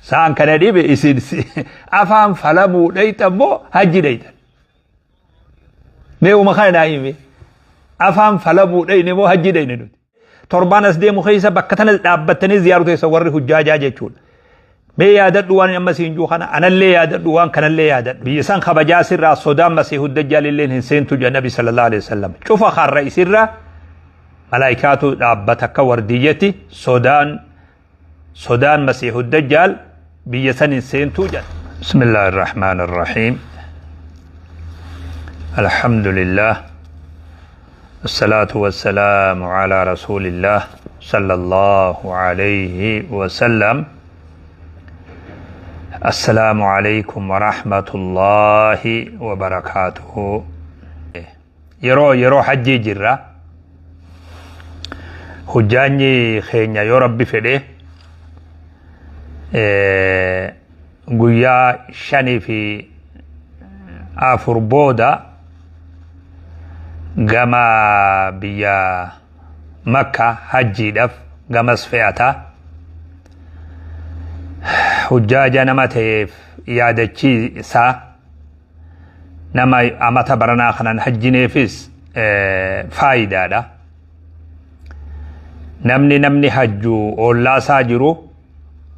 Saan kana dhibe isin afaan falamuu dhayxan moo hajji dhayxan? Mee uma kana naa himi. Afaan falamuu dhayne moo hajji dhayne nuti? Torbaan as deemu keessa bakka tana dhaabbattanii ziyaaru teessa warri hujjaajaa jechuudha. Mee yaadadhu waan amma siin jiru kana anallee yaadadhu waan kanallee yaadadhu. Biyya san kabajaa sirraa sodaan masiihu dajjaal illeen hin seentu jedha nabi sallallahu alaihi wasallam. Cufa karra isirra malaayikaatu dhaabbata akka wardiyyatti sodaan sodaan masiihu dajjaal biyya san hin seentu jedha. Bismillaahi irrahmaan irrahiim. Alhamdulillah. Assalaatu wassalaamu ala rasuulillah sallallahu alayhi wasallam. Assalaamu alaykum wa rahmatullahi wa barakaatuhu. Yeroo yeroo hajjii jirra. Hujjaanyi keenya yoo rabbi fedhe guyyaa shanii fi afur booda gama biyya Makka hajjiidhaaf gamas fe'ata. Hujjaaja nama ta'eef yaadachiisa. Nama amata baranaa kanan hajjineefis faayidaadha. Namni namni hajju oollaasaa jiru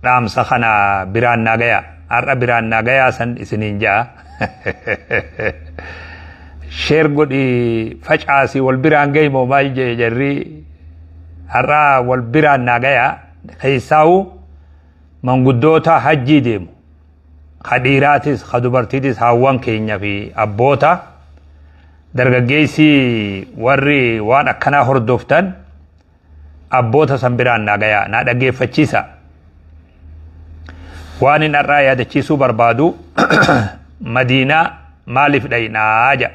dhaamsa kana biraan naa gaya. Har'a biraan naa gayaa san isiniin ja'a. Sheer godhi facaasi wal biraan gahi moo maal jee jarri har'a wal biraan naa gaya keessaa'u manguddoota hajjii deemu. Ka dhiiraatis ka dubartiitis haawwan keenya fi abboota dargaggeessi warri waan akkanaa hordoftan abboota san biraan naa gayaa naa dhaggeeffachiisa. Waan hin har'aa yaadachiisuu barbaadu Madiinaa maaliif dhaynaa jedha.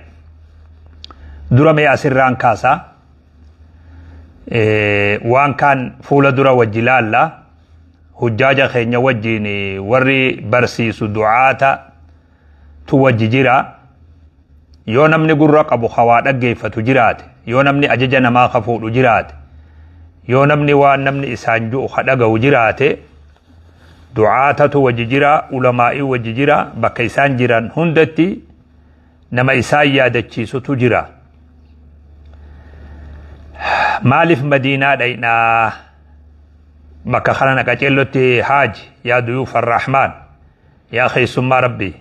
Dura mee asirraan kaasaa. Waan kaan fuula dura wajji laalla. Hujjaaja keenya wajjiin warri barsiisu du'aata tu wajji jira. Yoo namni gurra qabu ka waa dhaggeeffatu jiraate, yoo namni ajaja namaa ka fuudhu jiraate, yoo namni waan namni isaan ju'u ka dhagahu jiraate, du'aatatu wajji jira, ulamaa'ii wajji jira, bakka isaan jiran hundatti nama isaan yaadachiisutu jira. Maaliif Madiinaa dhaynaa? Bakka kana na qaceellotti haaji yaa duyuuf arrahmaan. Yaa keessummaa Rabbii,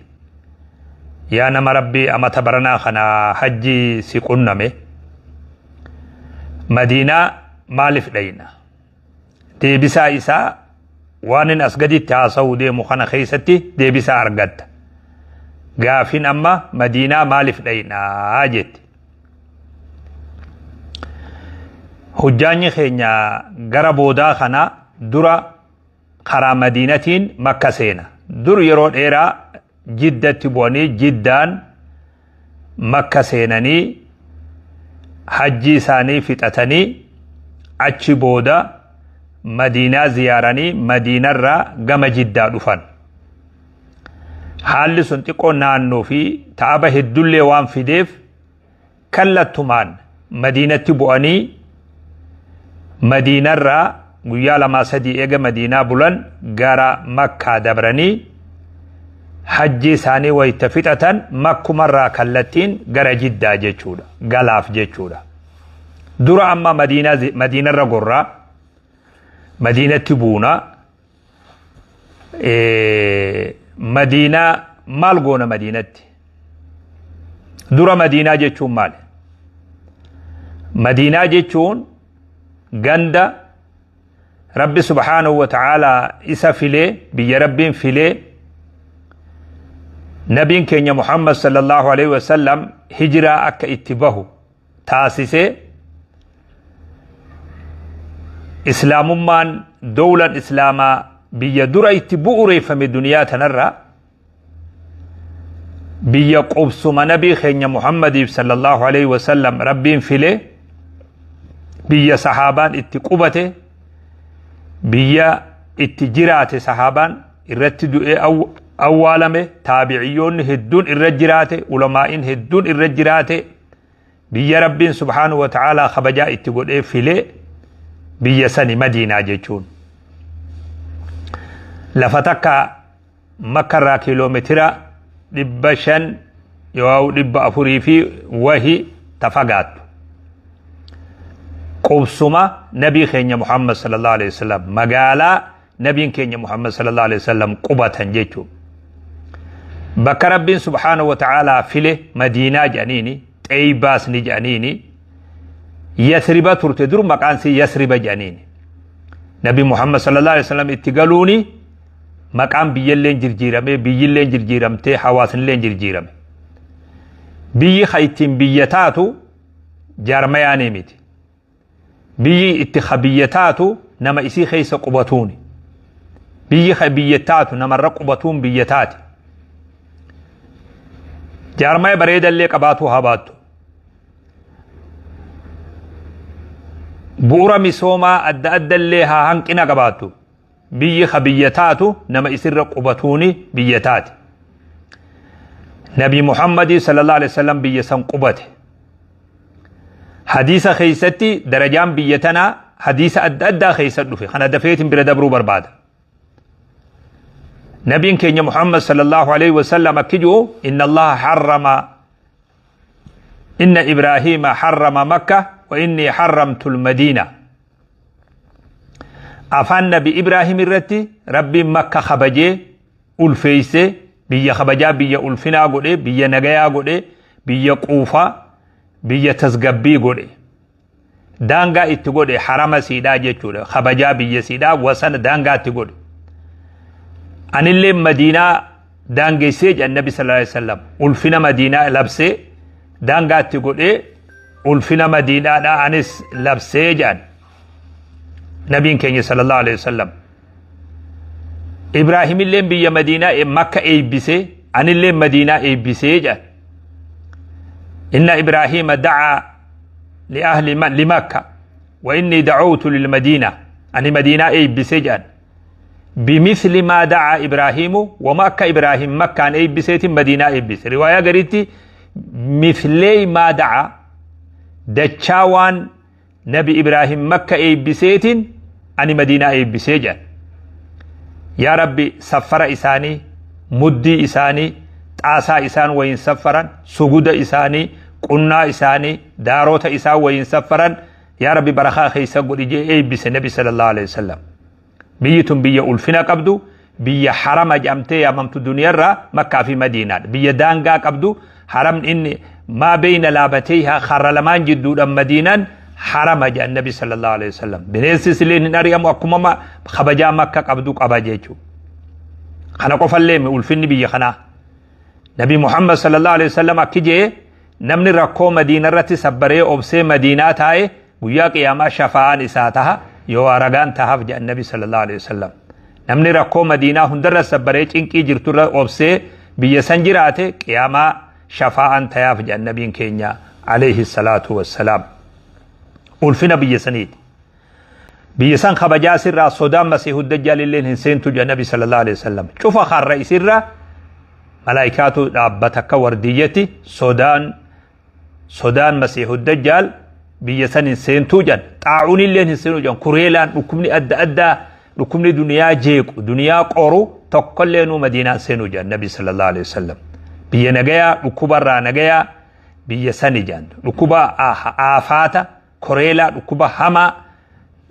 yaa nama Rabbii amata baranaa kana hajjii si qunname, Madiinaa maaliif dhayna? Deebisaa isaa waanin as gaditti haasa'uu deemu kana keessatti deebisaa argatta. Gaafin amma Madiinaa maaliif dhaynaa jetti. Hujjaanyi keenya gara boodaa kana dura karaa Madiinatiin Makka seena. Dur yeroo dheeraa Jiddatti bu'anii Jiddaan Makka seenanii hajjii isaanii fixatanii achi booda Madiinaa ziyaaranii Madiinarraa gama Jiddaa dhufan. Haalli sun xiqqoo naannoo fi ta'aba heddullee waan fideef kallattumaan Madiinatti bu'anii Madiinarraa guyyaa lamaa sadii eega Madiinaa bulan gara Makkaa dabranii hajjii isaanii wayta fixatan Makkumarraa kallattiin gara Jiddaa jechuudha. Galaaf jechuudha. Dura amma Madiinaa Madiinarra gorraa Madiinatti buuna. Madiinaa maal goona Madiinatti? Dura Madiinaa jechuun maali? Madiinaa jechuun ganda Rabbi subhaanahu wa ta'aalaa isa filee biyya Rabbiin filee nabiin keenya Muhammad sallallahu alaihi wasallam hijiraa akka itti bahu taasisee islaamummaan dowlan islaamaa biyya dura itti bu'ureeffame duniyaa tanarra biyya qubsuma nabii keenya Muhammadiif sallallahu alaihi wasallam rabbiin file biyya sahaabaan itti qubate biyya itti jiraate sahaabaan irratti du'ee awwaalame taabiciyyoonni hedduun irra jiraate ulamaa'iin hedduun irra jiraate biyya rabbiin subhaanahu wa ta'aalaa kabajaa itti godhee filee biyya sani madiinaa jechuun. Lafa takka Makka irraa kiiloomeetira 500 yoo 400 fi wahi ta fagaattu. Qubsuma nabii keenya Muhammad sallallahu alaihi wasallam, magaalaa nabiin keenya Muhammad sallallahu alaihi wasallam qubatan jechuudha. Bakka Rabbiin subhaanahu wa ta'aalaa file Madiinaa jedhaniini, Xeeybaas ni jedhaniini, Yasriba turte dur maqaan sii Yasriba jedhaniini. Nabi Muhammad sallallahu alaihi wasallam itti galuuni maqaan biyyalleen jirjiiramee, biyyilleen jirjiiramtee, hawaasnilleen jirjiirame. Biyyi ka ittiin biyya taatu jaarmayaanii miti. Biyyi itti ka biyya taatu nama isii keessa qubatuuni. Biyyi ka biyya taatu namarra qubatuun biyya taati. Jaarmaya bareedallee qabaatuu haa baattu. Bu'ura misoomaa adda addallee haa hanqina qabaattu. Biyyi ka biyya taatu nama isirra qubatuuni biyya taati. Nabi Muhammadii sallallahu alaihi wasallam biyya san qubate. Hadiisa keessatti darajaan biyya tanaa hadiisa adda addaa keessa dhufe. Kana dafeetiin bira dabruu barbaada. Nabiin keenya Muhammad sallallahu alaihi wasallam akki ji'u, inna Allaha harrama, inna Ibraahiima harrama Makka wa inni harramtu al-Madiina. Afaan Nabi Ibraahim irratti Rabbiin Makka kabajee ulfeessee, biyya kabajaa, biyya ulfinaa godhee, biyya nagayaa godhee, biyya quufaa, biyya tasgabbii godhe. Daangaa itti godhe, harama siidhaa jechuudha. Kabajaa biyya siidhaa wasana daangaa itti godhe. Anillee Madiinaa daangessee jedhan Nabi sallallahu alaihi wasallam. Ulfina Madiinaa labsee daangaa itti godhee, ulfina Madiinaadhaa anis labsee jedhan. Nabiin keenya sallallahu alaihi wasallam. Ibraahimilleen biyya Madiinaa Makka eebbisee, anillee Madiinaa eebbisee jedhan. Inna Ibraahiima da'aa li ahli li Makka wa inni da'awtu lil Madiina. Ani Madiinaa eebbisee jedhan. Bimithli maa da'aa Ibraahiimu, wama akka Ibraahim Makkaan eebbiseetiin Madiinaa eebbise. Riwaayaa gariitti mithlee maa da'aa, dachaa waan Nabi Ibraahim Makka eebbiseetiin ani Madiinaa eebbisee jedhan. Yaa Rabbi, saffara isaanii, muddii isaanii, xaasaa isaan wayiin saffaran, suguda isaanii, qunnaa isaanii, daarota isaan wayiin saffaran, yaa Rabbi barakaa keessa godhi jee eebbise Nabi sallallahu alaihi wasallam. Biyyi tun biyya ulfina qabdu, biyya harama jedhamtee yaamamtu duniyarraa Makkaa fi Madiinaadha. Biyya daangaa qabdu, haramni inni maa beeyna laabateehaa karra lamaan jidduudhaan Madiinaan harama jedhan Nabi sallallahu alaihi wasallam. Bineensi illee hin ari'amu, akkuma kabajaa Makka qabdu qaba jechuudha. Kana qofallee ulfinni biyya kanaa. Nabi Muhammad sallallahu alaihi wasallam akki jee, namni rakkoo Madiina irratti sabbaree obsee Madiinaa taa'e guyyaa qiyaamaa shafaa'aan isaa taha, yoo ragaan tahaaf jedhan Nabi sallallahu alaihi wasallam. Namni rakkoo Madiinaa hundarra sabbaree, cinqii jirturra obsee biyya san jiraate, qiyaamaa shafaa'aan tayaaf jedhan Nabiin keenya alayhi salaatu wassalaam. Ulfina biyya saniiti. Biyya san kabajaa sirraa sodaan Masiihu Dajjaal illeen hin seentu jedhan Nabi sallallahu alaihi wasallam. Cufa karra isirra malaayikaatu dhaabbata akka wardiyyatti, sodaan Masiihu Dajjaal biyya san hin seentuu jedhan. Xaa'uun illeen hin seenuu jedhan. Kureelaan, dhukkubni adda addaa, dhukkubni duniyaa jeequ, duniyaa qoru tokkollee nuu Madiinaan seenuu jedhan Nabi sallallahu alaihi wasallam. Biyya nagayaa, dhukkubarraa nagayaa biyya sani jedhan. Dhukkuba aafaata, koreelaa, dhukkuba hamaa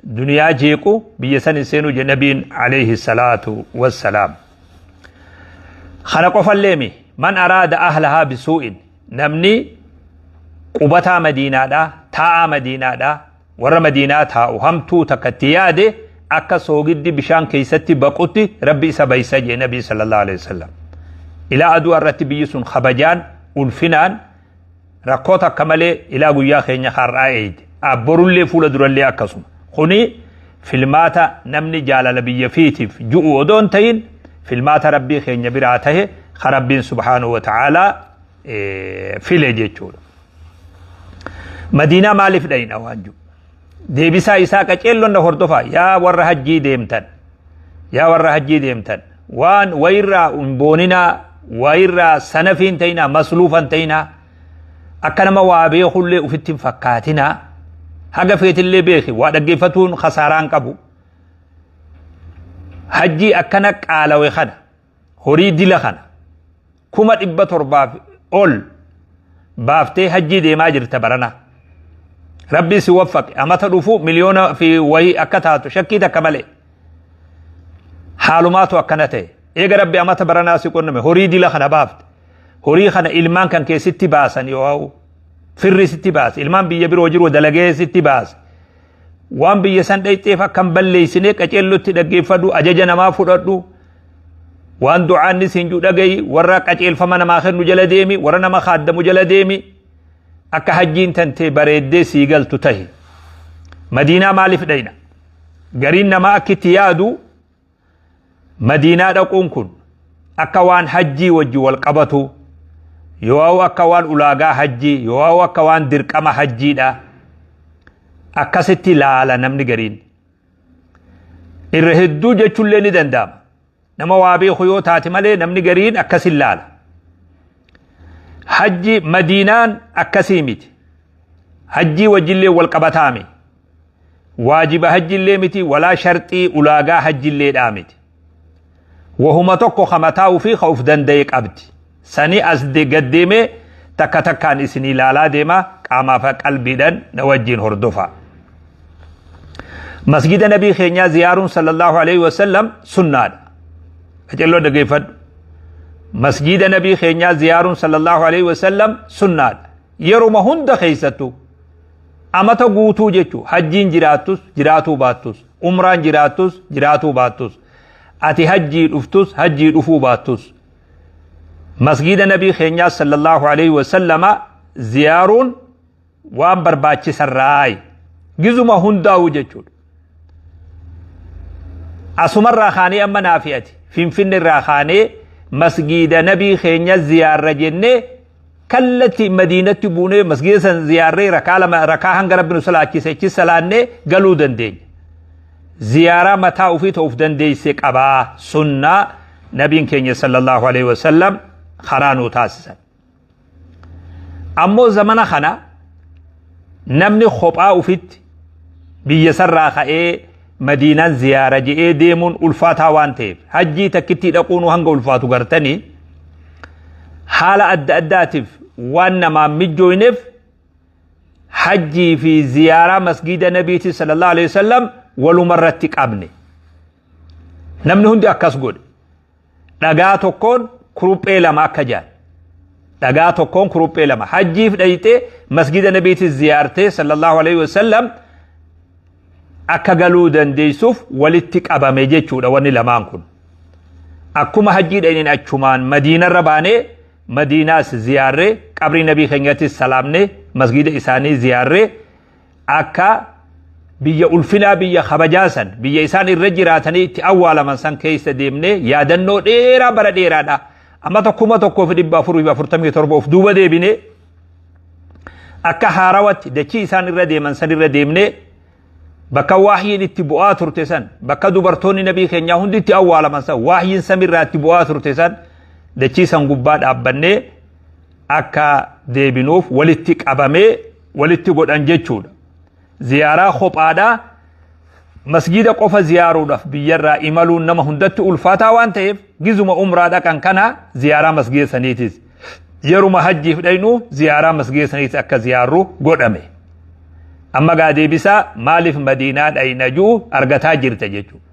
duniyaa jeequ biyya san hin seenuu jedhe Nabiin alayhi salaatu wassalaam. Kana qofalleemi, man araada ahlahaa bisuu'in, namni qubataa Madiinaadhaa, taa'aa Madiinaadhaa, warra Madiinaa taa'u hamtuu takka itti yaade, akka soogiddi bishaan keessatti baqutti Rabbi isa baysa jedhe Nabii sallallahu alaihi wasallam. Ilaa aduu irratti biyyi sun kabajaan ulfinaan rakkoo takka malee ilaa guyyaa keenya har'aa eeyde. Borullee fuula durallee akkasuma. Kuni filmaata namni jaalala biyya fiitiif ju'u odoo hin ta'in, filmaata Rabbii keenya biraa tahe, ka Rabbiin subhaanahu wa ta'aalaa file jechuudha. Madiinaa maaliif dhayna waan jiru? Deebisaa isaa qaceellon na hordofaa, yaa warra hajjii deemtan. Yaa warra hajjii deemtan, waan wayirraa hin booninaa, wayirraa sanafii hin ta'inaa, masluufa hin ta'inaa, akka nama waa beekullee ufitti hin fakkaatinaa. Haga feetillee beeki, waa dhaggeeffatuun kasaaraan qabu. Hajjii akkana qaalawe kana, horii dila kana 700,000 ol baaftee hajjii deemaa jirta barana. Rabbi si waffaqe, amata dhufu miliyoona fi wayii akka taatu shakkii takka malee. Haalumaatu akkana ta'e. Eega Rabbi amata baranaa si qunname, horii dila kana baafte. Horii kana ilmaan kan keessatti baasan yoo firri sitti baase, ilmaan biyya biroo jiru dalagee sitti baase. Waan biyya san dhayxeef akka hin balleessine qaceellotti dhaggeeffadhu, ajaja namaa fudhadhu. Waan du'aanni siin jiru dhagayi, warra qaceelfama namaa kennu jala deemi, warra nama kaaddamu jala deemi. Akka hajjiin tantee bareeddee sii galtu tahi. Madiinaa maaliif dhayna? Gariin namaa akka itti yaadu, Madiinaa dhaquun kun akka waan hajjii wajji wal qabatu, yoo akka waan ulaagaa hajjii, yoo akka waan dirqama hajjiidha. Akkasitti laala namni gariin. Irra hedduu jechuullee ni danda'ama. Nama waa beeku yoo taate malee namni gariin akkasin laala. Hajji Madiinaan akkasii miti. Hajjii wajjillee wal qabataami. Waajiba hajjillee miti, walaa sharxii ulaagaa hajjilleedhaa miti. Wahuma tokko ka mataa ufii ka uf danda'e qabdi. Sani as gad deemee takka takkaan isinii laalaa deema, qaamaaf qalbiidhaan na wajjin hordofaa. Masgida Nabii keenyaa ziyaaruun sallallahu alaihi wasallam sunnaadha. Qaceelloo dhaggeeffadhu. Masgida Nabii keenyaa ziyaaruun sallallahu alaihi wasallam sunnaadha. Yeruma hunda keessattuu, amata guutuu jechuun, hajjiin jiraattus jiraatuu baattus, umraan jiraattus jiraatuu baattus, ati hajjii dhuftus hajjii dhufuu baattus, masgida Nabii keenyaa sallallahu alaihi wasallama ziyaaruun waan barbaachisarraayi, gizuma hundaa'u jechuudha. Asumarraa kaanee amma naafi ati Finfinne irraa kaanee masgiida Nabii keenya ziyaarra jennee kallatti Madiinatti buunee, masgiida san ziyaarree, rakaa lama, rakaa hanga Rabbi nu salaachise achi salaannee galuu dandeenya. Ziyaaraa mataa ofii ta'uuf dandeesse qabaa, sunnaa Nabiin keenya sallallahu alaihi wasallam karaa nuu taasisan. Ammoo zamana kana namni kophaa ufitti biyya sarraa ka'ee Madiinaan ziyaara je'ee deemuun ulfaataa waan ta'eef, hajjii takkittii dhaquun hanga ulfaatu gartanii, haala adda addaatiif waan namaan mijjooyneef, hajjii fi ziyaaraa masgiida Nabiiti sallallahu alaihi wasallam walumarratti qabne. Namni hundi akkas godhe. Dhagaa tokkoon kuruphee lama akka jaan. Dhagaa tokkoon kuruphee lama. Hajjiif dhayxee masgida Nabiitis ziyaartee sallallahu alaihi wasallam akka galuu dandeessuuf walitti qabame jechuudha wanni lamaan kun. Akkuma hajjii dhaynin achumaan Madiinarra baanee Madiinaas ziyaarree, qabrii Nabii keenyattis salaamnee, masgida isaanii ziyaarree, akka biyya ulfinaa, biyya kabajaa san, biyya isaan irra jiraatanii itti awwaalaman san keessa deemnee yaadannoo dheeraa bara dheeraadha. Amata 1447 of duuba deebinee akka haarawatti dachii isaan irra deeman san irra deemnee, bakka waahyiin itti bu'aa turte san, bakka dubartoonni Nabii keenyaa hundi itti awwaalaman san, waahyiin samirraa itti bu'aa turte san, dachii san gubbaa dhaabbannee akka deebinuuf walitti qabamee walitti godhan jechuudha. Ziyaaraa kophaadhaa masgiida qofa ziyaaruudhaaf biyyarraa imaluun nama hundatti ulfaataa waan ta'eef, gizuma umraa dhaqan kana ziyaaraa masgiida saniitis, yeruma hajjiif dhaynu ziyaaraa masgiida saniitis akka ziyaarru godhame. Amma gaa deebisaa maaliif Madiinaa dhayna ji'u argataa jirta jechuudha.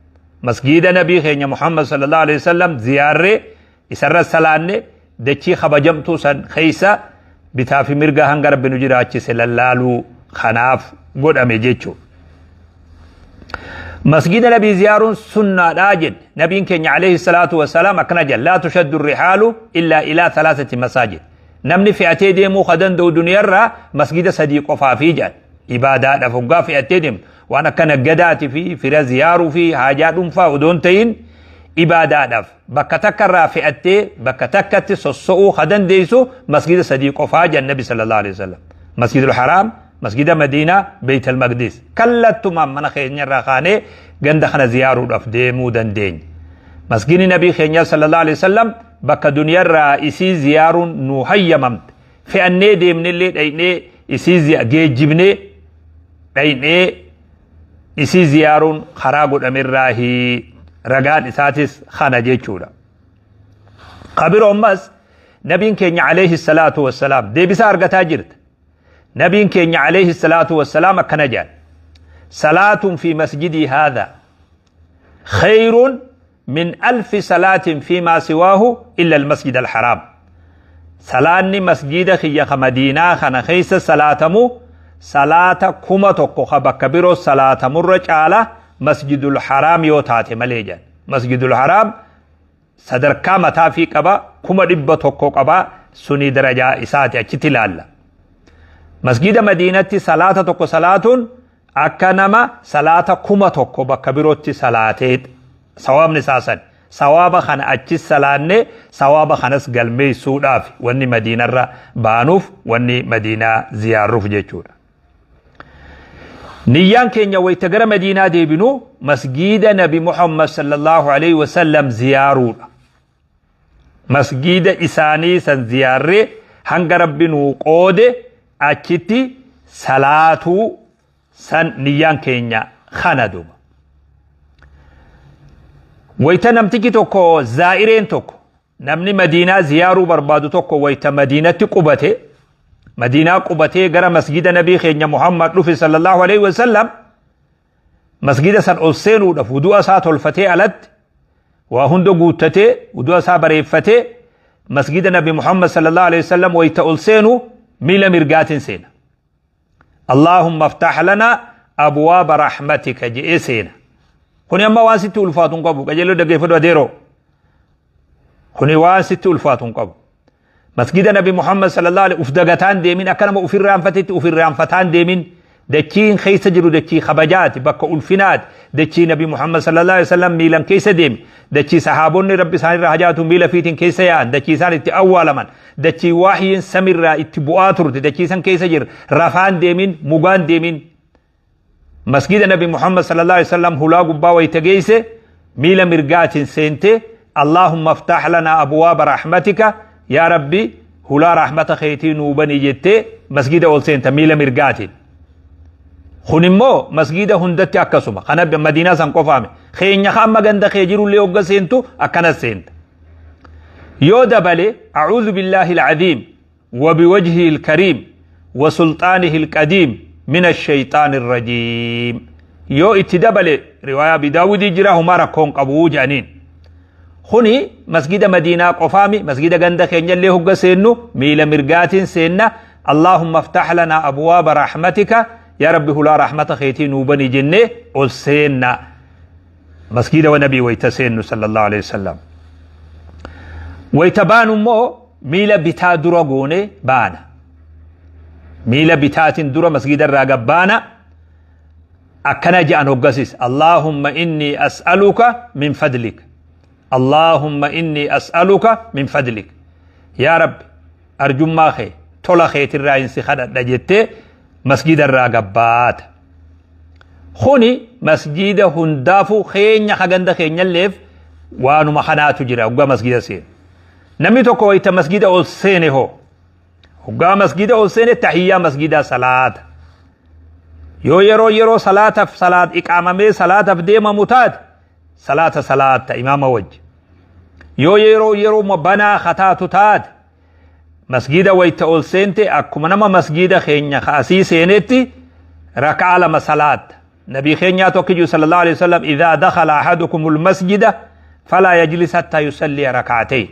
Masgiida Nabii keenya Muhammad sallallahu alaihi wasallam ziyaarree, isarra salaanne, dachii kabajamtuu san keessa bitaa fi mirga hanga Rabbi nu jiraachise lallaaluu kanaaf godhame jechuudha. Masgida Nabii ziyaaruun sunnaadhaa jedhe. Nabiin keenya alayhi salaatu wassalaam akkana jedha: laa tushaddu rihaalu illaa ilaa thalathati masaajid. Namni fe'atee deemuu ka danda'u duniyarraa masgida sadii qofaafii jedhan. Ibaadaadhaaf hoggaa fe'attee deemtu, waan akka naggadaati fi fira ziyaaruu fi haajaa dhuunfaa odoo hin ta'in, ibaadaadhaaf bakka takka irraa fe'attee bakka takkatti sosso'uu ka dandeessu masgida sadii qofaa jedhan Nabi sallallahu alaihi wasallam. Masjidul Haraam, Masgida Madiinaa, Beeytal Maqdis. Kallattumaan mana keenya irraa kaanee ganda kana ziyaaruudhaaf deemuu dandeenya. Masgidni Nabii keenyaa sallallahu alaihi wasallam bakka duniyarraa isii ziyaaruun nu hayyamamte. Fe'annee deemnellee dhaynee isii geejjibnee dhaynee isii ziyaaruun karaa godhamerraahi. Ragaan isaatis kana jechuudha. Ka biroo ammas nabiin keenya alayhi salaatu wassalaam deebisaa argataa jirta. Nabiin keenya alayhi salaatu wassalaam akkana jedhan. Salaatun fi masjidii haadha khayrun min alfi salaatin fi maa siwaahu illa almasjid alharaam. Salaanni masjida kiyya ka Madiinaa kana keessa salaatamu salaata 1000 ka bakka biroo salaatamurra caala masjidul haraam yoo taate malee jedhan. Masjidul haraam sadarkaa mataa fi qaba 100,000 qaba suni darajaa isaati achitti ilaalla. Masjida Madiinatti salaata tokko salaatuun akka nama salaata 1000 bakka birootti salaatee sawaabni isaa san. Sawaaba kana achis salaannee sawaaba kanas galmeessuudhaaf wanni Madiinarra baanuuf wanni Madiinaa ziyaarruuf jechuudha. Niyyaan keenya wayta gara Madiinaa deebinu masgiida Nabi Muhammad sallallahu alaihi wasallam ziyaaruudha. Masgiida isaanii san ziyaarree hanga Rabbi nuu qoode achitti salaatuu san niyyaan keenya kana duuba. Wayta namtichi tokko zaa'ireen tokko namni Madiinaa ziyaaruu barbaadu tokko wayta Madiinatti qubate Madiinaa qubatee gara masgida Nabii keenya Muhammad dhufe sallallahu alaihi wasallam masgida san ol seenuudhaaf wudu'a isaa tolfatee alatti waa hunda guuttatee wudu'a isaa bareeffatee masgida Nabi Muhammad sallallahu alaihi wasallam wayta ol seenu miila mirgaatiin seena. Allaahumma aftah lana abwaaba rahmatika je'ee seena. Kuni amma waan sitti ulfaatu hin qabu. Qajeeloo dhaggeeffadhu adeeroo. Kuni waan sitti ulfaatu hin qabu. Masgida Nabi Muhammad sallallahu alaihi uf dagataan deemin akka nama ufirraanfatetti ufirraanfataan deemin dachiin keessa jiru dachii kabajaati bakka ulfinaati dachii Nabi Muhammad sallallahu alaihi wasallam miilan keessa deeme dachii sahaabonni rabbi isaanirraa hajaatu miila fiitiin keessa yaa'an dachii isaan itti awwaalaman Dachii waahyiin samirraa itti bu'aa turte dachii san keessa jira. Rafaan deemin, mugaan deemin. Masgida Nabi Muhammad sallallahu alaihi wasallam hulaa gubbaa wayita geesse miila mirgaatiin seente Allahumma aftah lana abwaaba rahmatika yaa Rabbi hulaa rahmata keetii nuu bani jettee masgida ol seenta miila mirgaatiin. Kun immoo masgida hundatti akkasuma. Kana Madiinaa san qofaame. Keenya ka amma ganda kee jirullee hogga seentu akkanas seenta. Yoo dabale a'uudhu billaahi al'aziim wa biwajhihi al-kariim wa sulxaanihi al-qadiim min ash-shayxaani ar-rajiim. Yoo itti dabale riwaayaa Abi Daawudii jira homaa rakkoo hin qabu jedhaniin. Kuni masgida Madiinaa qofaami masgida ganda keenyallee hogga seennu miila mirgaatiin seenna Allaahumma aftah lanaa abwaaba rahmatika yaa Rabbi hulaa rahmata keetii nuu bani jennee ol seenna. Masgiida wa nabii wayta seennu sallallahu alaihi wasallam. Wayta baanu immoo miila bitaa dura goone baana. Miila bitaatiin dura masgiida irraa gabbaana. Akkana je'an hoggasis Allaahumma inni as'aluka min fadlik. Allaahumma inni as'aluka min fadlik. Yaa Rabbi arjummaa kee tola keetirraa hin si kadhadha jettee masgiida irraa gabbaata. Kuni masjiida hundaafuu keenya ka ganda keenyalleef waanuma kanaatu jira hoggaa masgiida seenu. Namni tokko wayita masgiida ol seene hoo hoggaa masgiida ol seene tahiyyaa masgiidaa salaata. Yoo yeroo yeroo salaataf salaat iqaamamee salaataf deemamu taate salaata salaatta imaama wajji. Yoo yeroo yeroo banaa kataatu taate Masgiida wayta ol seente akkuma nama masgiida keenya ka asii seenetti raka'aa lama salaatta. Nabii keenyaatu akka jiru sallallahu alaihi wasallam idhaa dakhala ahadukumul masjida falaa yajlis hattaa yusalliya raka'atayn.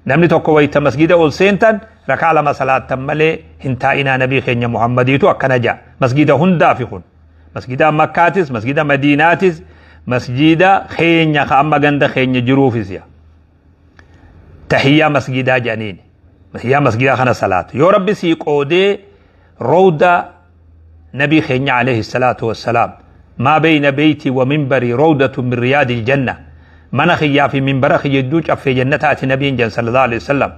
Namni tokko wayta masgiida ol seentan raka'aa lama salaattan malee hin taa'inaa nabii keenya Muhammadiitu akkana ja'a. Masgiida hundaafi kun. Masgiida Makkaatis, masgiida Madiinaatis, masgiida keenya ka amma ganda keenya jiruufis yaa. Tahiyyaa masgiidaa jedhaniin. Tahiyyaa masgiidaa kana salaatu. Yoo Rabbi sii qoodee rawda nabii keenya alayhi salaatu wassalaam. Maa beeyna beeyti wa minbarii rawdatu min riyaadil janna. Mana kiyyaa fi minbara kiyya jidduu caffee jannataati nabiin jedhan sallallahu alayhi wasallam.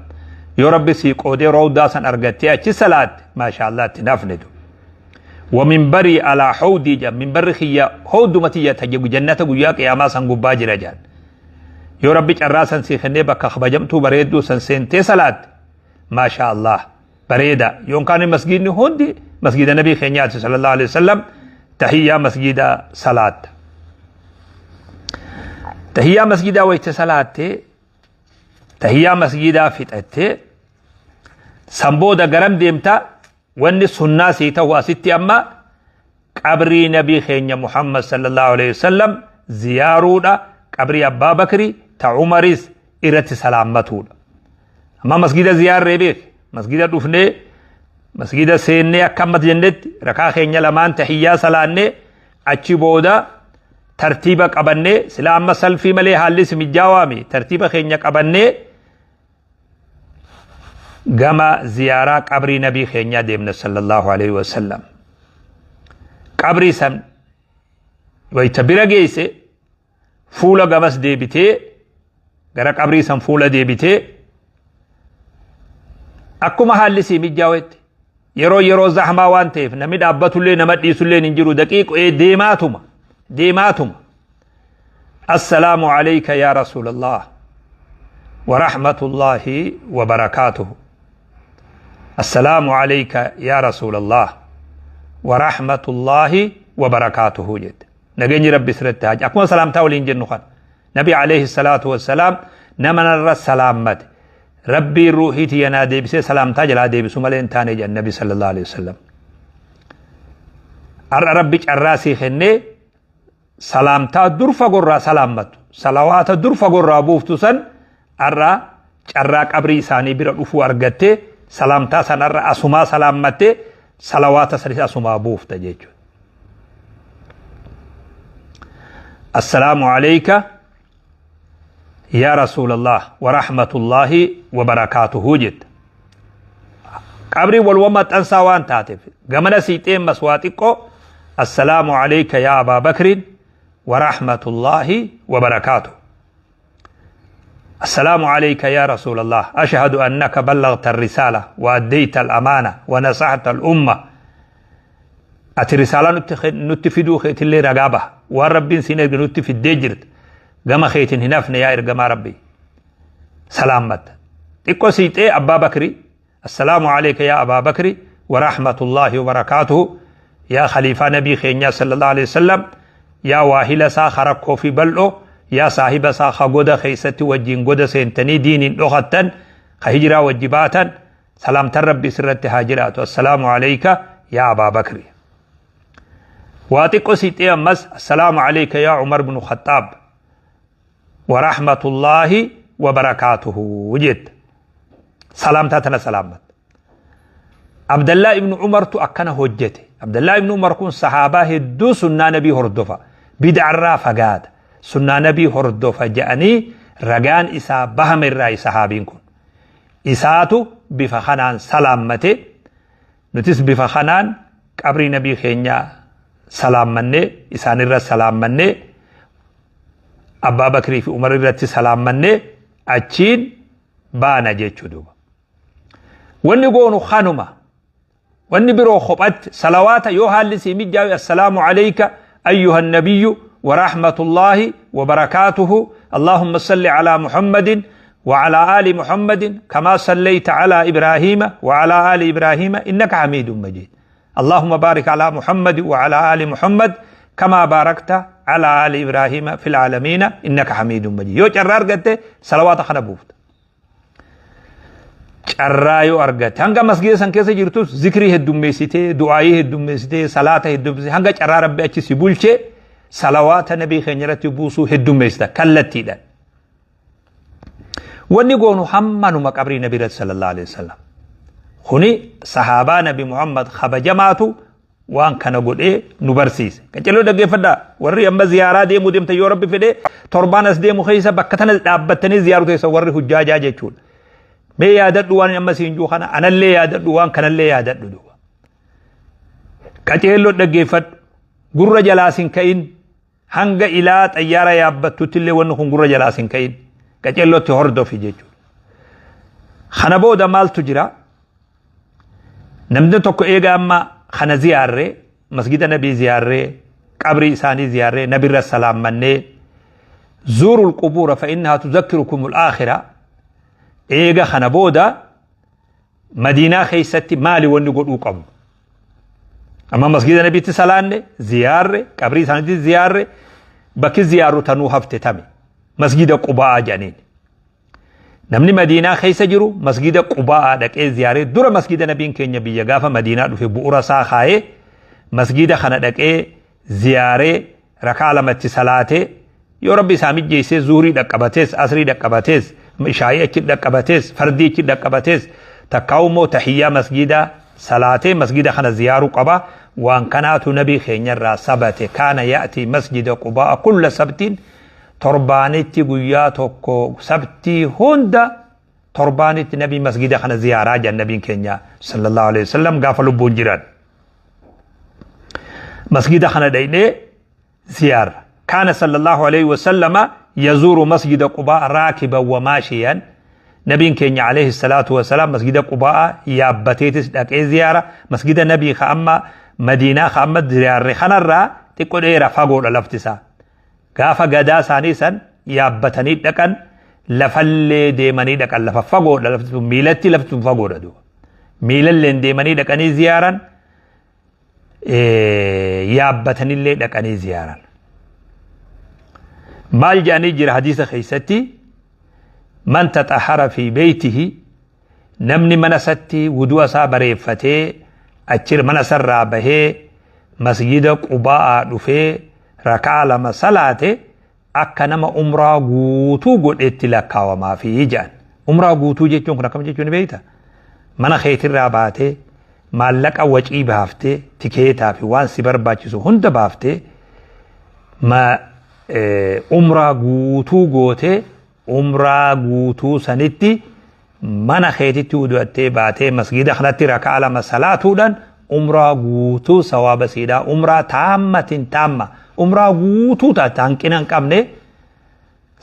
Yoo Rabbi sii qoodee rawdaa san argattee achi salaatte maashaa Allah itti nafnitu. Wa minbarii alaa hawdii jedhan minbarri kiyya hawduma tiyya jannata guyyaa qiyaamaa san gubbaa jira jedhan. Yoo Rabbi carraa san sii kennee bakka kabajamtuu bareedduu san seentee salaatte maashaa Allah bareeda yookaan masgiidni hundi masgiida nabii keenyaati sallallahu alaihi wasallam tahiyyaa masgiida salaatta. Tahiyyaa masjidaa wayita salaattee, tahiyyaa masjidaa fixattee, san booda garam deemta? Wanni sunnaa sii ta'u asitti amma qabrii nabii keenya Muhammad sallallahu alaihi wasallam ziyaaruudha, qabrii Abbaa Bakri ta Umaris irratti salaammatuudha. Amma masgida ziyaarree beek, masgida dhufnee, masgida seennee, akka ammas jennetti rakaa keenya lamaan tahiyyaa salaannee, achi booda tartiiba qabannee, sila amma salfii malee haalli si mijjaawaami, tartiiba keenya qabannee gama ziyaaraa qabrii nabii keenyaa deemna sallallahu alaihi wasallam. Qabrii san wayta bira geesse, fuula gamas deebitee, gara qabrii san fuula deebitee, akkuma haalli sii mijjaawetti, yeroo zahmaa waan ta'eef namni dhaabbatullee nama dhiisullee hin jiru, daqiiqee deemaatuma deemaatuma, "Assalaamu alayka yaa rasuulallah wa rahmatullahi wa barakaatuhu, assalaamu alayka yaa rasuulallah wa rahmatullahi wa barakaatuhu" jette. Nageenyi Rabbi sirratti haa, akkuma salaamtaa waliin jennu kana, Nabi alayhi salaatu wassalaam nama narra salaammate Rabbiin ruuhii tiyya naa deebisee salaamtaa jalaa deebisu malee hin taane jedhan Nabi sallallahu alayhi wasallam. Har'a Rabbi carraa sii kennee, salaamtaa dur fagorraa salaammattu, salawaata dur fagorraa buuftu san, har'a carraa qabrii isaanii bira dhufuu argattee, salaamtaa san har'a asumaa salaammattee, salawaata sanis asumaa buufta jechuudha. "Assalaamu alayka yaa rasuulallah wa rahmatullahi wa barakaatuhu" jetta. Qabrii waluma maxxansaa waan taateef gamana siixee mas waa xiqqoo, "Assalaamu alayka yaa Abaa Bakrin wa rahmatullahi wa barakaatuhu. السلام عليك يا رسول الله، أشهد أنك بلغت الرسالة وأديت الأمانة ونصحت الأمة." Ati risaalaa nutti fiduu keetillee ragaa baha. Waan Rabbiin siin erge nutti fiddee jirta. Gama keetiin hin hafne, yaa ergamaa Rabbii. Salaammatta. Xiqqoo siixee Abbaa Bakri, "السلام عليك يا أبا بكر ورحمة الله وبركاته، yaa khaliifaa nabii keenyaa sallallahu alaihi wasallam, yaa waahila isaa karakkoo fi bal'oo, yaa saahiba isaa ka goda keessatti wajjin goda seentanii diiniin dhokattan, ka hijiraa wajji baatan, salaamtan Rabbi sirratti haa jiraatu. Assalaamu alayka yaa Abaa Bakri." Waa xiqqoo siixee ammas, "Assalaamu alayka yaa Umar ibn Khattaab wa rahmatullaahi wa barakaatuhu" jetta. Salaamtaa tana salaammatta. Abdallaa ibnu Umartu akkana hojjete. Abdallaa ibnu Umar kun sahaabaa hedduu sunnaa nabii hordofa. Bid'arraa fagaata. Sunnaa nabii hordofa jedhanii ragaan isaa bahame irraa sahaabiin kun. Isaatu bifa kanaan salaammate. Nutis bifa kanaan qabrii nabii keenyaa salaammannee, isaanirra salaammannee, Abbaa Bakrii fi Umar irratti salaammannee, achiin baana jechuu duuba. Wanni goonu kanuma. Wanni biroo kophatti salawaata yoo haalli sii mijjaawe, "السلام عليك أيها النبي ورحمة الله وبركاته، اللهم صل على محمد وعلى آل محمد كما صليت على إبراهيم وعلى آل إبراهيم إنك حميد مجيد، اللهم بارك على محمد وعلى آل محمد كما باركت على آل إبراهيم في العالمين إنك حميد مجيد." Yoo carraa argatte salawaata kana buufta. Carraa yoo argatte, hanga masgiida san keessa jirtus zikrii heddummeessitee, du'aayii heddummeessitee, salaata heddummeessitee, hanga carraa Rabbi achi si bulchee salawaata nabii keenya irratti buusuu heddummeessita kallattiidhaan. Wanni goonu hammanuma qabrii nabii irratti sallallahu alaihi wasallam. Kuni sahaabaa nabi Muhammad kabajamaatu waan kana godhee nu barsiise. Qaccaloo dhaggeeffadhaa, warri amma ziyaaraa deemuu deemtan, yoo Rabbi fedhee torbaan as deemu keessa bakka tana dhaabbattanii ziyaaru teessa, warri hujjaajaa jechuudha. Mee yaadadhu waan amma siin jiru kana, anallee yaadadhu, waan kanallee yaadadhu duuba. Qaceelloo dhaggeeffadhu, gurra jalaa sin ka'in, hanga ilaa xayyaara yaabbattutti illee wanni kun gurra jalaa sin ka'in, qaceellootti hordofi jechuudha. Kana booda maaltu jira? Namni tokko eega amma kana ziyaarree, masgida nabii ziyaarree, qabrii isaanii ziyaarree, nabirra salaammannee, "زوروا القبور فإنها تذكركم الآخرة", eega kana booda Madiinaa keessatti maali wanni godhuu qabnu? Amma masgida nabiitti salaanne, ziyaarre, qabrii isaaniitti ziyaarre, bakki ziyaarru tanuu hafte tami? Masgida Qubaa'aa jedhaniin. Namni Madiinaa keessa jiru masgida Qubaa'aa dhaqee ziyaaree dura masgida nabiin keenya biyya gaafa Madiinaa dhufe bu'ura isaa kaayee masgida kana dhaqee ziyaaree rakaa lamatti salaatee yoo rabbi isaa mijjeessee zuhurii dhaqqabatees asrii dhaqqabatees ishaayii achi dhaqqabatees fardii achi dhaqqabatees takkaa'u immoo tahiyyaa masgida salaatee masgida kana ziyaaruu qaba. Waan kanaatu nabii keenyarraa sabate kaana ya'tii masjida Qubaa'a kulla sabtiin torbaanitti guyyaa tokko sabtii hunda torbaanitti nabii masgida kana ziyaaraa jedhan nabiin keenya sallallahu alaihi wasallam gaafa lubbuun jiran. Masgida kana dhaynee ziyaarra. Kaana sallallahu alaihi wasallama yazuuru masjida Qubaa raakiban wa maashiyan. Nabiin keenya alayhi salaatu wasalaam masgida Qubaa yaabbateetis dhaqee ziyaara. Masgida nabii ka amma Madiinaa ka amma ziyaarre kanarraa xiqqo dheera fagoodha lafti isaa. Gaafa gadaa isaanii san yaabbatanii dhaqan lafallee deemanii dhaqan lafa fagoodha lafti sun miilatti lafti sun fagoodha duuba. Miilalleen deemanii dhaqanii ziyaaran yaabbatanillee dhaqanii ziyaaran. Maal jedhanii jira hadiisa keessatti man taxahara fi beeytihi namni mana isatti wudu'a isaa bareeffatee achi mana isarraa bahee masjida Qubaa'aa dhufee rakaa lama salaate akka nama umraa guutuu godhetti lakkaawamaafi jedhan. Umraa guutuu jechuun kun akkam jechuun beekta? Mana keetirraa baatee maallaqa wacii baaftee tikeetaa fi waan si barbaachisu hunda baaftee ma umraa guutuu gootee umraa guutuu sanitti mana keetitti wudu'attee baatee masgiida kanatti rakaa lama salaatuudhaan umraa guutuu sawaaba siidhaa umraa taammatin taamma umraa guutuu taate hanqina hin qabne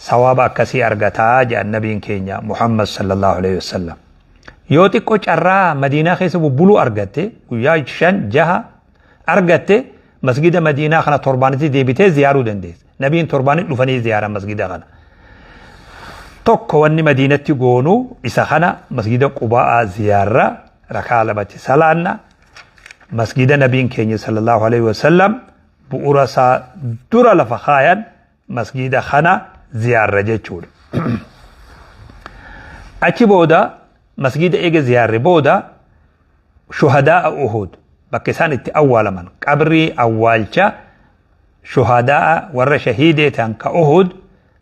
sawaaba akkasii argataa jedhan nabiin keenya Muhammad sallallahu alaihi wasallam. Yoo xiqqoo carraa Madiinaa keessa bubbuluu argatte guyyaa 5 6 argatte masgida Madiinaa kana torbaanitti deebitee ziyaaruu dandeessa. Nabiin torbaanitti dhufanii ziyaaran masgida kana. Tokko wanni Madiinatti goonu isa kana masgida Qubaa'aa ziyaarra rakaa lamatti salaanna masgida nabiin keenya sallallahu alaihi wasallam bu'ura isaa dura lafa kaayan masgida kana ziyaarra jechuudha. Achi booda masgida eega ziyaarre booda shuhadaa'a Uhud bakka isaan itti awwaalaman qabrii awwaalcha shuhadaa'a warra shahiidee ta'an ka Uhud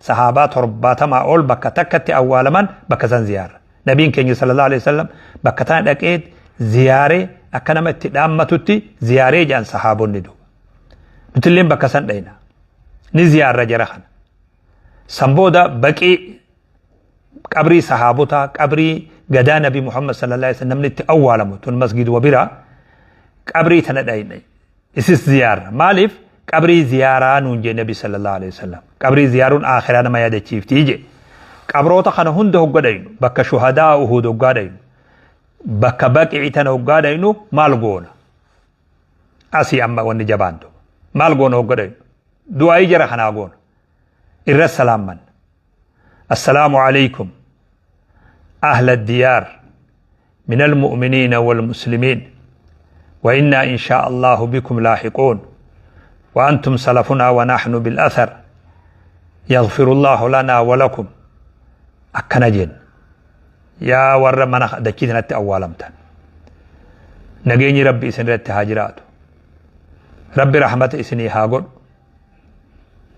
sahaabaa 70 ol bakka takkatti awwaalaman bakka san ziyaarra. Nabiin keenya sallallahu alaihi wasallam bakka tana dhaqee ziyaaree akka nama itti dhaammatutti ziyaaree jedhan sahaabonni duuba. Nutilleen bakka san dhayna. Ni ziyaarra jara kana. San booda baqii qabrii sahaabotaa qabrii gadaa nabi Muhammad sallallahu alaihi wasallam namni itti awwaalamu tun masgiduma bira qabrii tana dhayne isis ziyaarra maaliif qabrii ziyaaraa nuun jee nabi sallallahu alaihi wasallam qabrii ziyaaruun aakhiraa nama yaadachiiftii jee qabroota kana hunda hogga dhaynu bakka shuhadaa Uhud hoggaa dhaynu bakka baqii tana hoggaa dhaynu maal goona asii amma wanni jabaan duuba maal goona hogga dhaynu du'aayii jara kanaa goona irra salaamman السلام عليكم أهل الديار من المؤمنين والمسلمين وإنا إن شاء الله بكم لاحقون وأنتم سلفنا ونحن بالأثر يغفر الله لنا ولكم أكنجن يا ور من دكيتنا أولمتن نجيني ربي إسن هاجرات ربي رحمة إسني هاقول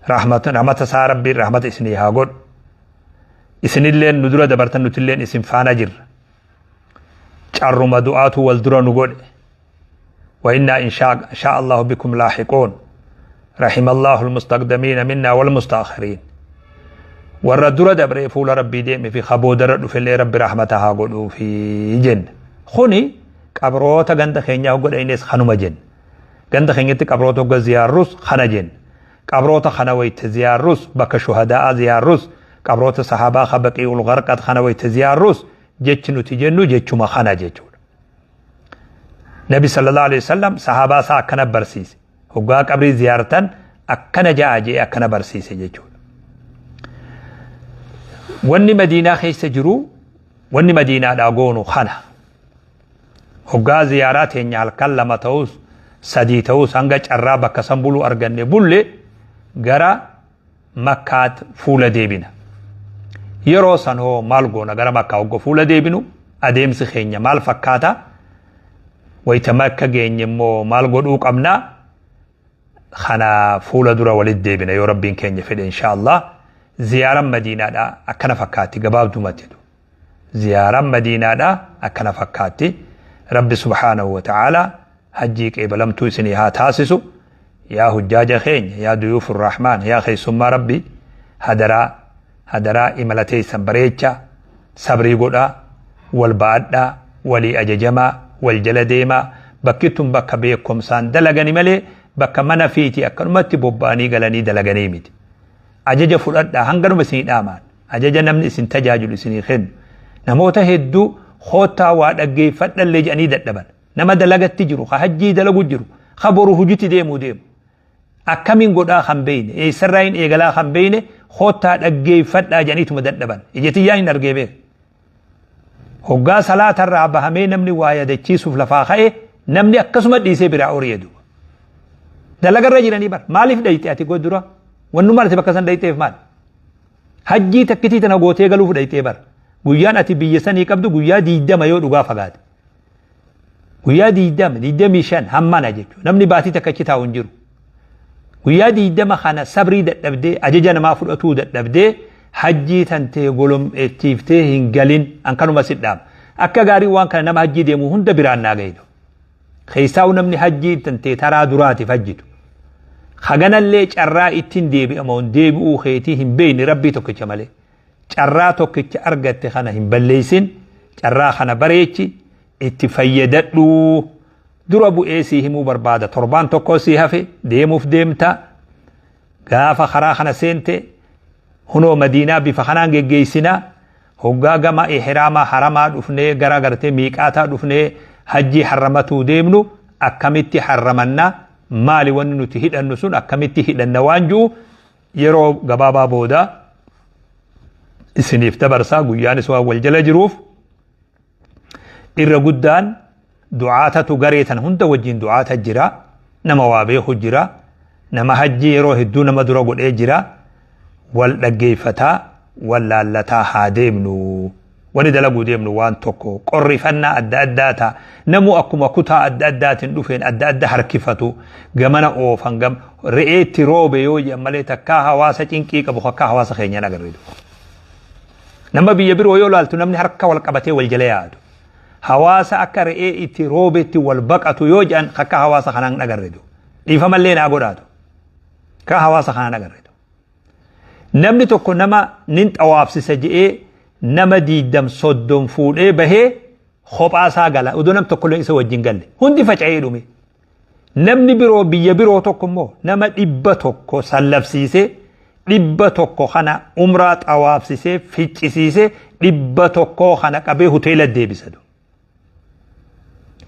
Rahmata rahmata isaa Rabbiin rahmata isinii haa godhu. Isinilleen nu dura dabartan nutilleen isin faana jirra. Carruma du'aatu wal dura nu godhe. Wa innaa in shaa Allahu bikum laahiquun. Rahimallahu almustaqdamiina minnaa wal mustaakhiriin. Warra dura dabree fuula Rabbii deeme fi kaboodarra dhufellee Rabbi rahmata haa godhuufi jenna. Kuni qabroota ganda keenyaa hogga dhaynes kanuma jenna. Ganda keenyatti qabroota hogga ziyaarrus kana jenna. Qabroota kana wayta ziyaarrus, bakka shuhadaa'aa ziyaarrus, qabroota sahaabaa ka Baqii'ul Gharqad kana wayta ziyaarrus jechi nuti jennu jechuma kana jechuudha. Nabi sallallahu alaihi wasallam sahaabaa isaa akkana barsiise. Hoggaa qabrii ziyaartan akkana ja'a je'ee akkana barsiise jechuudha. Wanni Madiinaa keessa jiru wanni Madiinaadhaa goonu kana. Hoggaa ziyaaraa teenya halkan 2 ta'us 3 ta'us hanga carraa bakka san buluu arganne bulle gara Makkaat fuula deebina. Yeroo san hoo maal goona? Gara Makkaa hogga fuula deebinu adeemsi keenya maal fakkaata? Wayita Makka geenye immoo maal godhuu qabna? Kana fuula dura walitti deebina yoo Rabbiin keenya fedhe insha Allah. Ziyaaran Madiinaadha akkana fakkaatti gabaabdumatti. Ziyaaran Madiinaadha akkana fakkaatti. Rabbi subhaanahu wa ta'ala hajjii qeebalamtuu isinii haa taasisu. Yaa hujjaaja keenya, yaa duyuufu rahmaan, yaa keessummaa Rabbi, hadaraa hadaraa imala teessan bareecha, sabrii godhaa, wal ba'adhaa, walii ajajamaa, wal jala deemaa. Bakki tun bakka beekumsaan dalagani malee bakka mana fiiti akkanumatti bobba'anii galanii dalaganii miti. Ajaja fudhadhaa, hanganuma isinii dhaamaan. Ajaja namni isin tajaajilu isinii kennu. Namoota hedduu koottaa waa dhaggeeffadhallee jedhanii dadhaban. Nama dalagatti jiru, ka hajjii dalagu jiru, ka boru hujitti deemuu deemu. Akkamiin godhaa kan beeyne, eessarraa hin eegalaa kan beeyne, koottaa dhaggeeffadhaa jedhaniituma dadhaban. Ija tiyyaan hin argee beeka. Hoggaa salaatarraa bahamee namni waa yaadachiisuuf lafaa ka'e, namni akkasuma dhiisee biraa ori'e duuba. Dalagarra jiranii bara. Maaliif dhayxe ati godura? Wannummaan ati bakka san dhayxeef maali? Hajjii takkitii tana gootee galuuf dhayxee bara. Guyyaan ati biyya sanii qabdu guyyaa 20 yoo dhugaa fagaate. Guyyaa 20, 25 hammana jechuudha. Namni baatii takka achi taa'u hin jiru. Guyyaa 20 kana sabrii dadhabdee, ajaja namaa fudhatuu dadhabdee, hajjii tantee golom'echiiftee hin galin, an kanuma si dhaama. Akka gaarii waan kana nama hajjii deemu hunda biraan naa gahitu. Keessaa'u namni hajjii tantee taraa duraatiif hajjitu. Haganallee carraa ittiin deebi'amu deebi'uu keetii hin beekne Rabbii tokkicha malee. Carraa tokkicha argatte kana hin balleessin, carraa kana bareechi, itti fayyadadhu. Dura bu'ee sii himuu barbaada. Torbaan tokko sii hafe deemuuf deemta. Gaafa karaa kana seente hunoo Madiinaa bifa kanaan geggeessinaa. Hoggaa gama ihraamaa haramaa dhufnee gara gartee miiqaataa dhufnee hajjii harramatuu deemnu akkamitti harramannaa, maali wanni nuti hidhannu sun, akkamitti hidhanna waan jiru yeroo gabaabaa booda isiniif dabarsaa. Guyyaanis waan wal jala jiruuf irra guddaan du'aatatu garee tan hunda wajjin du'aata jira, nama waa beeku jira, nama hajjii yeroo hedduu nama dura godhee jira. Wal dhaggeeffataa, wal laallataa haa deemnu. Wani dalaguu deemnu waan tokko qorrifannaa adda addaa ta'a. Namu akkuma kutaa adda addaatiin dhufeen adda adda harkifatu, gamana oofan, gam re'eetti roobe yoo jedhan malee takkaa hawaasa cinqii qabu akka hawaasa keenyaan agarre. Nama biyya biroo yoo laaltu namni harka wal qabatee wal jala yaadu. Hawaasa akka re'ee itti roobetti wal baqatu yoo jedhan akka hawaasa kanaan agarre. Dhiifamallee naa godhaatu. Akka hawaasa kanaan agarre. Namni tokko nama nin xawaafsisa je'ee nama 20 30 fuudhee bahee kophaa isaa gala. Odoo nam tokkollee isa wajjin galle. Hundi faca'ee dhume. Namni biroo biyya biroo tokko immoo nama 100 sallafsiisee, 100 kana umraa xawaafsisee ficcisiisee, 100 kana qabee hoteela deebisa.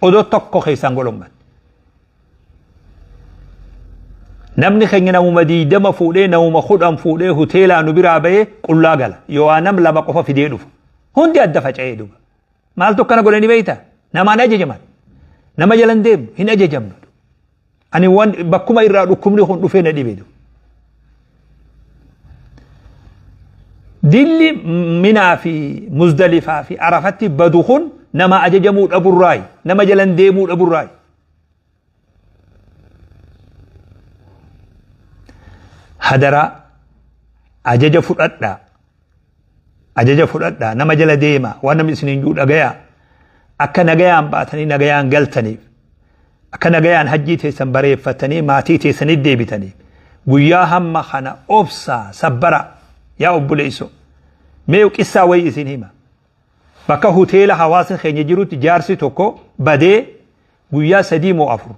Odoo tokko keessaan golomman. Namni keenya namuma 20 fuudhee, namuma 10 fuudhee hoteelaa nu biraa bahee qullaa gala. Yoo nam lama qofa fidee dhufa. Hundi adda faca'ee dhufa. Maaltu akkana godhanii beektaa? Namaan ajajaman. Nama jalan deemnu, hin ajajamnu. Ani waan bakkuma irraa dhukkubni kun dhufee na dhibe. Dilli Minaa fi Muzdalifaa fi Arafatti badu kun nama ajajamuu dhaburraayi. Nama jalan deemuu dhaburraayi. Hadaraa ajaja fudhadhaa. Ajaja fudhadhaa, nama jala deema, waan namni isiniin jiru dhagayaa. Akka nagayaan baatanii nagayaan galtaniif, akka nagayaan hajjii teessan bareeffatanii maatii teessanii deebitaniif, guyyaa hamma kana obsaa, sabbara. Yaa obboleessoo, mee qissaa wayii isin hima. Bakka hoteela hawaasni keenya jirutti jaarsi tokko badee guyyaa 3 moo 4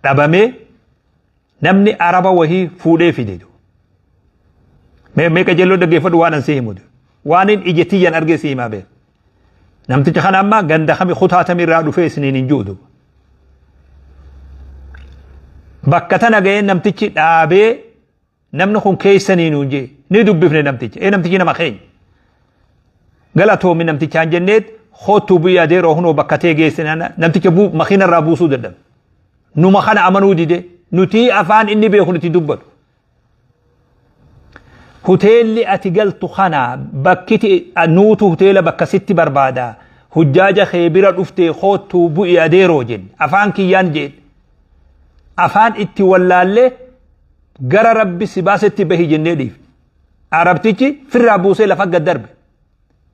dhabamee, namni Araba wahii fuudhee fide. Mee meeqa jelloo dhaggeeffadhu waan an si himu. Waan hin ija tiyyan argee si himaa beek. Namticha kana amma ganda kami, kutaa tamirraa dhufee isiniin hin jiru. Bakka tana ga'ee namtichi dhaabee, namni kun keessanii nuun jee, ni dubbifne namticha. Ee, namtichi nama keenya. Galatoomi namtichaan jenneet, kootuu biyya adeeroo hunoo bakka ta'e geessine. Namticha makiina irraa buusuu dadhabe. Numa kana amanuu dide, nuti afaan inni beeku nuti dubbatu. Hoteelli ati galtu kana bakkiti nuutu hoteela bakka sitti barbaada. Hujjaaja kee bira dhuftee koottuu bu'i adeeroo jenne. Afaan kiyyaan jeen. Afaan itti wallaallee gara Rabbi si baasetti bahi jennee dhiifne. Arabtichi firraa buusee lafa gad darbe.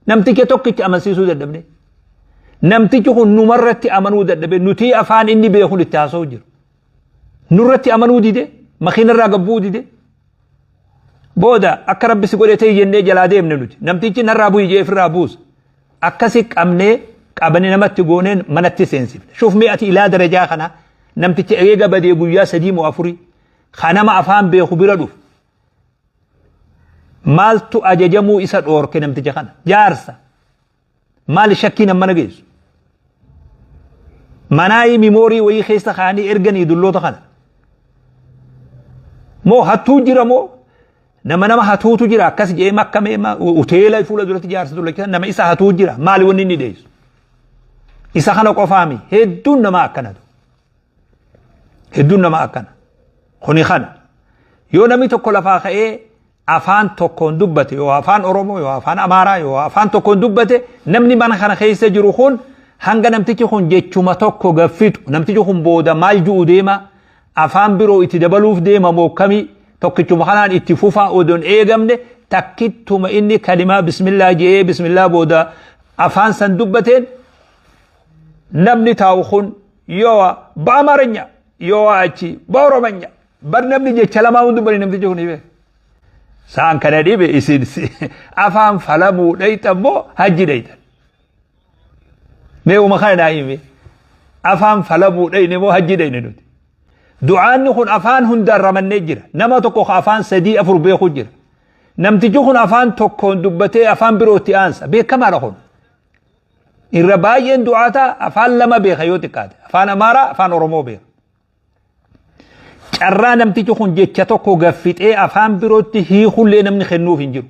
Namticha tokkicha amansiisuu dadhabne. Namtichi kun numarratti amanuu dadhabe nutii afaan inni beekun itti haasa'u jiru. Nurratti amanuu dide makiinarraa gabbuu dide. Booda akka Rabbi si godhe ta'e jennee jalaa deemne nuti. Namtichi narraa bu'i jee ofirraa buusa. Akkasi qabnee qabanii namatti gooneen manatti seensifne. Shuuf mee ati ilaa darajaa kana namticha eega badee guyyaa 3 moo 4 kanama afaan beeku bira dhufu. Maaltu ajajamuu isa dhoorke namticha kana? Jaarsa. Maali shakkiin ammana geessu? Manaayi mimoorii wayii keessa kaa'anii erganii dulloota kana. Moo hattuu jira moo nama nama hatuutu jira akkas jedhee makkamee hoteela fuula duratti jaarsa dullacha nama isa hatuu jira maali wanni inni dheessu? Isa kana qofaami hedduun namaa akkanatu. Hedduun namaa akkana. Kuni kana. Yoo namni tokko lafaa ka'ee afaan tokkoon dubbate yoo afaan Oromoo yoo afaan Amaaraa yoo afaan tokkoon dubbate namni mana kana keessa jiru kun hanga namtichi kun jechuma tokko gaffixu namtichi kun booda maal ju'u deema afaan biroo itti dabaluuf deema moo kamii tokkichuma kanaan itti fufaa odoon eegamne takkittuma inni kalimaa bismillaa je'ee bismillaa booda afaan san dubbateen namni taa'u kun yoo በአማርኛ yoo achi በኦሮመኛ bar namni jecha lamaa hundi bari namtichi kun hime saan kana dhibe isin afaan falamuu dhayxan moo hajji dhayxan mee uma kana naa hime afaan falamuu dhayne moo hajji dhayne nuti du'aanni kun afaan hundaan ramannee jira nama tokko ka afaan 3 4 beeku jira namtichi kun afaan tokkoon dubbatee afaan birootti aansa beekamaadha kun Irra baay'een du'aataa afaan lama beeka yoo xiqqaate. Afaan Amaaraa, afaan Oromoo beeka. Carraa namtichi kun jecha tokko gaffixee afaan birootti hiikullee namni kennuuf hin jiru.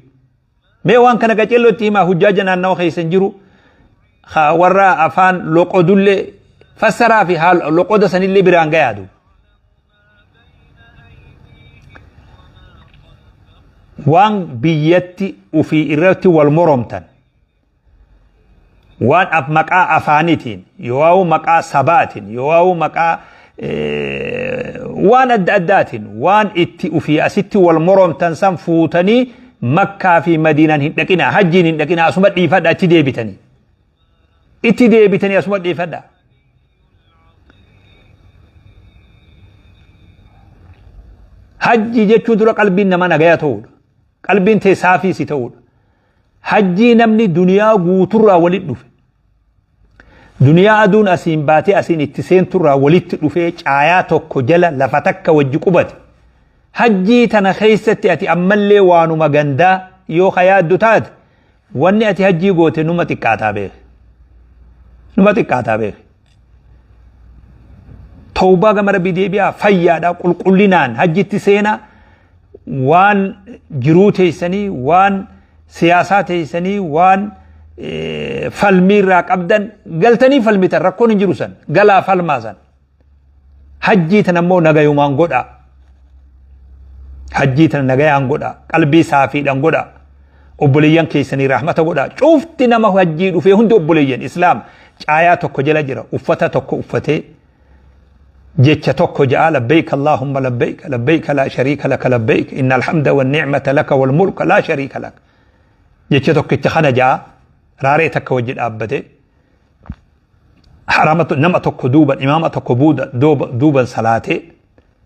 Mee waan kana qaceelloo itti himaa hujjaaja naannawa keessa hin jiru. Warra afaan loqodullee fassaraa fi haala loqoda sanillee biraan gayaadu. Waan biyyatti ofii irratti wal moromtan waan maqaa afaanitiin yookaan maqaa sabaatiin yookaan maqaa waan adda addaatiin waan itti ufii asitti wal moromtan san fuutanii Makkaa fi Madiinaan hin dhaqinaa hajjiin hin dhaqinaa asuma dhiifadha achi deebitanii itti deebitanii asuma dhiifadha. Hajji jechuun dura qalbiin nama nagaya ta'uudha. Qalbiin tee saafii si ta'uudha. Hajjii namni duniyaa guuturraa walitti dhufe. Duniyaa aduun asiin baatee asiin itti seenturraa walitti dhufee caayaa tokko jala lafa takka wajji qubate. Hajjii tana keessatti ati ammallee waanuma gandaa yoo ka yaaddu taate wanni ati hajjii goote numa xiqqaataa beeki. Numa xiqqaataa beeki. Tawbaa gama Rabbii deebi'aa fayyaadha qulqullinaan hajjitti seenaa waan jiruu teessanii waan siyaasaa teessanii waan falmii irraa qabdan galtanii falmitan rakkoon hin jiru san galaa falmaa san hajjii tana immoo nagayumaan godhaa hajjii tana nagayaan godhaa qalbii saafiidhaan godhaa obboleeyyan keessanii rahmata godhaa cufti nama hajjii dhufee hundi obboleeyyan islaam caayaa tokko jala jira uffata tokko uffatee jecha tokko ja'a labbayk allahumma labbayk labbayk laa shariika laka labbayk inna alhamda wa ni'mata laka wal mulka laa shariika laka jecha tokkicha kana ja'a raaree takka wajji dhaabbate harama nama tokko duuban imaama tokko duuban salaatee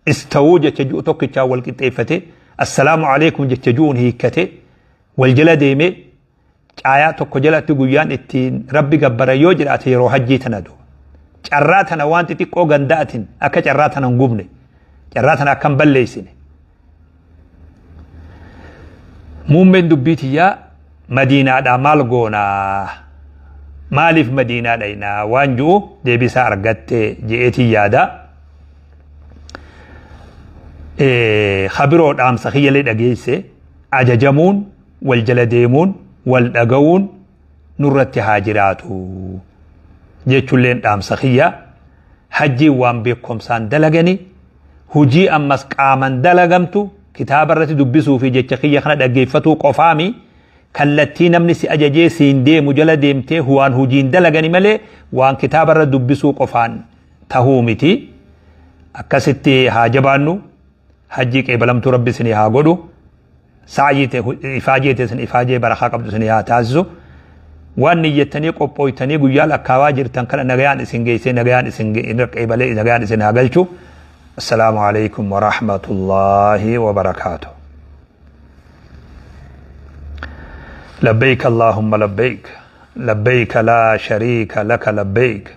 istawuu jecha ju'u tokkichaa wal qixxeeffate assalaamu alaikum jecha ju'uun hiikkate wal jala deemee caayaa tokko jalatti guyyaan ittiin rabbi gabbara yoo jiraate yeroo hajjii tana duuba. Carraa tana waan xixiqqoo ganda'atin akka carraa tana hin gubne carraa tana akka hin balleessine. Muummeen dubbii tiyyaa Madiinaadhaa maal goonaa maaliif Madiinaa dhaynaa waan ju'u deebisaa argatte je'eetiin yaada. Kabiroo dhaamsa kiyyalee dhageesse ajajamuun wal jala deemuun wal dhaga'uun nurratti haa jiraatu jechuulleen dhaamsa kiyya. Hajjiin waan beekumsaan dalagani hujii ammas qaaman dalagamtu Kitaaba irratti dubbisuu fi jecha kiyya kana dhaggeeffatuu qofaami kallattii namni si ajajee siin deemu jala deemtee waan hujiin dalagani malee waan kitaaba irra dubbisuu qofaan tahuu miti. Akkasitti haa jabaannu. Hajjii qeebalamtuu Rabbi isinii haa godhu. Sa'yii te ifaajee teessan ifaajee barakaa qabdu isinii haa taasisu. Waan niyyattanii qophooytanii guyyaa lakkaawaa jirtan kana nagayaan isin geessee nagayaan isin qeebalee nagayaan isin haa galchu. Assalaamu alaikum wa rahmatullaahi wa barakaatuh. لبيك اللهم لبيك لبيك لا شريك لك لبيك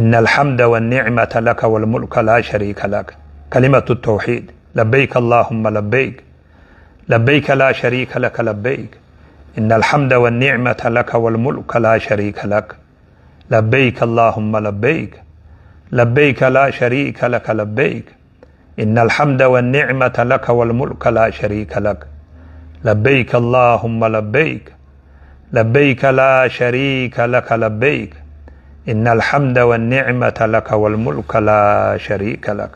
إن الحمد والنعمة لك والملك لا شريك لك. كلمة التوحيد. لبيك اللهم لبيك لبيك لا شريك لك لبيك إن الحمد والنعمة لك والملك لا شريك لك. لبيك اللهم لبيك لبيك لا شريك لك لبيك إن الحمد والنعمة لك والملك لا شريك لك. لبيك اللهم لبيك لبيك لا شريك لك لبيك إن الحمد والنعمة لك والملك لا شريك لك.